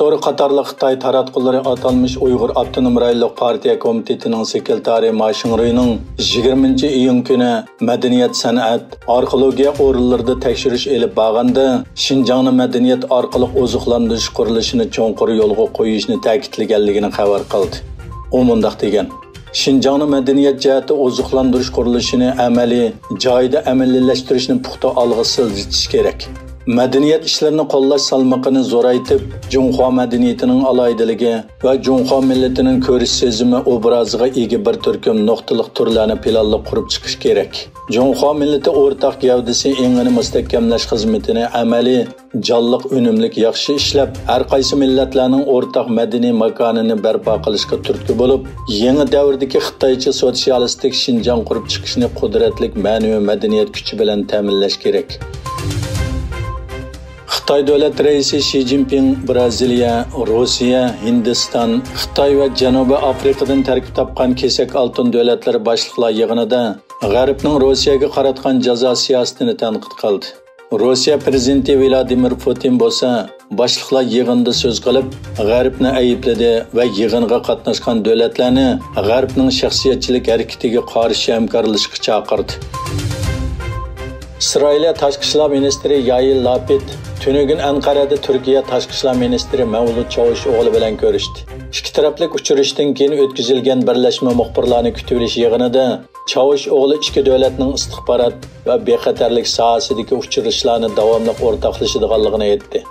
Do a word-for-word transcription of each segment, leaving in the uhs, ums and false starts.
تورى قاتارلىق خىتاي تاراتقۇلىرى ئاتالمىش ئۇيغۇر ئاپتونوم رايونلۇق پارتىيە كومىتېتىنىڭ سېكرېتارى ما شىڭرۇينىڭ يىگىرمىنچى ئىيۇن كۈنى مەدەنىيەت، سەنئەت، ئارخېئولوگىيە ئورۇنلىرىدا تەكشۈرۈش ئېلىپ بارغاندا، شىنجاڭنى مەدەنىيەت ئارقىلىق ئوزۇقلاندۇرۇش قۇرۇلۇشىنى چوڭقۇر يولغا قويۇشنى تەكىتلىگەنلىكىنى خەۋەر قىلدى. ئۇ مۇنداق دېگەن: شىنجاڭنى مەدەنىيەت جەھەتتە ئوزۇقلاندۇرۇش قۇرۇلۇشىنى ئەمەلىي، جايىدا ئەمەلىيلەشتۈرۈشنى پۇختا ئالغا سىلجىتىش كېرەك. مەدەنىيەت ئىشلىرىنى قوللاش سالمىقىنى زورايتىپ، جۇڭخۇا مەدەنىيىتىنىڭ ئالاھىدىلىكى ۋە جۇڭخۇا مىللىتىنىڭ كۆرۈش سېزىمى ئوبرازىغا ئىگە بىر تۈركۈم نۇقتىلىق تۈرلەرنى پىلانلىق قۇرۇپ چىقىش كېرەك. جۇڭخۇا مىللىتى ئورتاق گەۋدىسى ئېڭىنى مۇستەھكەملەش خىزمىتىنى ئەمەلىي، جانلىق، ئۈنۈملۈك، ياخشى ئىشلەپ، ھەر قايسى مىللەتلەرنىڭ ئورتاق مەدەنىي ماكانىنى بەرپا قىلىشقا تۈرتكە بولۇپ، يېڭى دەۋردىكى خىتايچە سوتسىيالىستىك شىنجاڭ قۇرۇپ چىقىشنى قۇدرەتلىك مەنىۋى مەدەنىيەت كۈچى بىلەن تەمىنلەش كېرەك. خىتاي دۆلەت رەئىسى شى جىنپىڭ بىرازىلىيە، روسىيە، ھىندىستان، خىتاي ۋە جەنۇبىي ئافرىقىدىن تەركىب تاپقان كېسەك ئالتۇن دۆلەتلىرى باشلىقلار يىغىنىدا غەربنىڭ روسىيەگە قاراتقان جازا سىياسىتىنى تەنقىد قىلدى. روسىيە پىرېزىدېنتى ۋلادىمىر پۇتىن بولسا باشلىقلار يىغىنىدا سۆز قىلىپ، غەربنى ئەيىبلىدى ۋە يىغىنغا قاتناشقان دۆلەتلەرنى غەربنىڭ شەخسىيەتچىلىك ھەرىكىتىگە قارشى ھەمكارلىشىشقا چاقىردى. ئىسرائىلىيە تاشقى ئىشلار مىنىستىرى يائىر لاپىد تۈنۈگۈن ئەنقەرەدە تۈركىيە تاشقى ئىشلار مىنىستىرى مەۋلۇت چاۋۇشئوغلى بىلەن كۆرۈشتى. ئىككى تەرەپلىك ئۇچرىشىشتىن كېيىن ئۆتكۈزۈلگەن بىرلەشمە مۇخبىرلارنى كۈتۈۋېلىش يىغىنىدا چاۋۇشئوغلى ئىككى دۆلەتنىڭ ئىستىخبارات ۋە بىخەتەرلىك ساھەسىدىكى ئۇچرىشىشلارنى داۋاملىق ئورتاقلىشىدىغانلىقىنى ئېيتتى.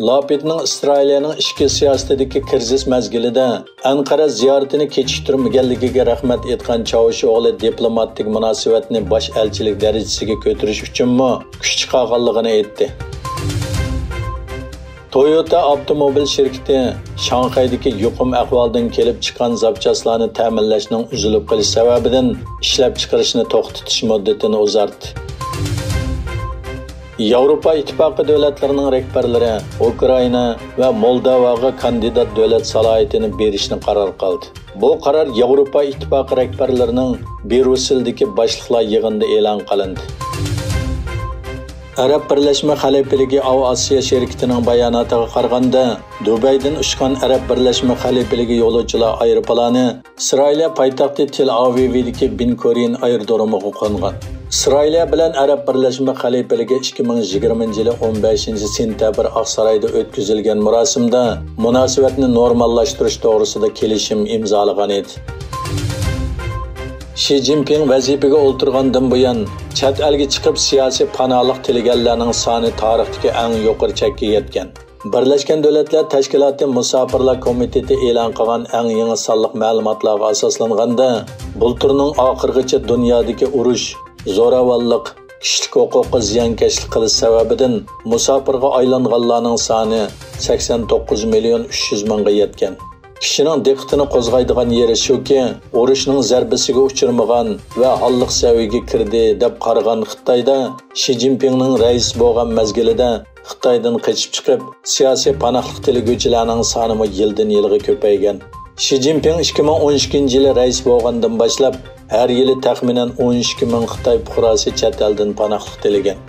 لاپىدنىڭ ئىسرائىلىيەنىڭ ئىچكى سىياسىتىدىكى كىرىزىس مەزگىلىدە ئەنقەرە زىيارىتىنى كېچىكتۈرمىگەنلىكىگە رەھمەت ئېيتقان چاۋۇشئوغلى دىپلوماتىك مۇناسىۋەتنى باش ئەلچىلىك دەرىجىسىگە كۆتۈرۈش ئۈچۈنمۇ كۈچ چىقارغانلىقىنى ئېيتتى. تويوتا ئاپتوموبىل شىركىتى شاڭخەيدىكى يۇقۇم ئەھۋالىدىن كېلىپ چىققان زاپچاسلارنى تەمىنلەشنىڭ ئۈزۈلۈپ قېلىش سەۋەبىدىن ئىشلەپچىقىرىشنى توختىتىش مۇددىتىنى ئۇزارتتى. ياۋروپا ئىتتىپاقى دۆلەتلىرىنىڭ رەھبەرلىرى ئۇكرائىنا ۋە مولداۋاغا كاندىدات دۆلەت سالاھىيىتىنى بېرىشنى قارار قىلدى. بۇ قارار ياۋروپا ئىتتىپاقى رەھبەرلىرىنىڭ بريۇسسېلدىكى باشلىقلار يىغىنىدا ئېلان قىلىندى. ئەرەب بىرلەشمە خەلىپىلىكى ئاۋىئاتسىيە شىركىتىنىڭ باياناتىغا قارىغاندا، دۇبەيدىن ئۇچقان ئەرەب بىرلەشمە خەلىپىلىكى يولۇچىلار ئايروپىلانى ئىسرائىلىيە پايتەختى تېل ئاۋىۋدىكى بېن كۇرىيون ئايرودرومىغا قونغان. ئىسرائىلىيە بىلەن ئەرەب بىرلەشمە خەلىپىلىكى ئىككى مىڭ يىگىرمىنچى يىلى ئون بەشىنچى سېنتەبىر ئاقسارايدا ئۆتكۈزۈلگەن مۇراسىمدا مۇناسىۋەتنى نورماللاشتۇرۇش توغرىسىدا كېلىشىم ئىمزالىغان ئىدى. شى جىنپىڭ ۋەزىپىگە ئولتۇرغاندىن بۇيان، چەت ئەلگە چىقىپ سىياسىي پاناھلىق تىلىگەنلەرنىڭ سانى تارىختىكى ئەڭ يۇقىرى چەككە يەتكەن. بىرلەشكەن دۆلەتلەر تەشكىلاتى مۇساپىرلار كومىتېتى ئېلان قىلغان ئەڭ يېڭى سانلىق مەلۇماتلارغا ئاساسلانغاندا، بۇلتۇرنىڭ ئاخىرغىچە دۇنيادىكى ئۇرۇش، زوراۋانلىق، كىشىلىك ھوقۇققا زىيانكەشلىك قىلىش سەۋەبىدىن مۇساپىرغا ئايلانغانلارنىڭ سانى سەكسەن توققۇز مىليون ئۈچ يۈز مىڭغا يەتكەن. كىشىنىڭ دىققىتىنى قوزغايدىغان يېرى شۇكى، ئۇرۇشنىڭ زەربىسىگە ئۇچرىمىغان ۋە ھاللىق سەۋىيەگە كىردى دەپ قارىغان خىتايدا شى جىنپىڭنىڭ رەئىس بولغان مەزگىلىدە خىتايدىن قېچىپ چىقىپ، سىياسىي پاناھلىق تىلىگۈچىلەرنىڭ سانىمۇ يىلدىن يىلغا كۆپەيگەن. شى جىنپىڭ ئىككى مىڭ ئون ئىككىنچى يىلى رەئىس بولغاندىن باشلاپ، ھەر يىلى تەخمىنەن ئون ئىككى مىڭ خىتاي پۇقراسى چەت ئەلدىن پاناھلىق تىلىگەن.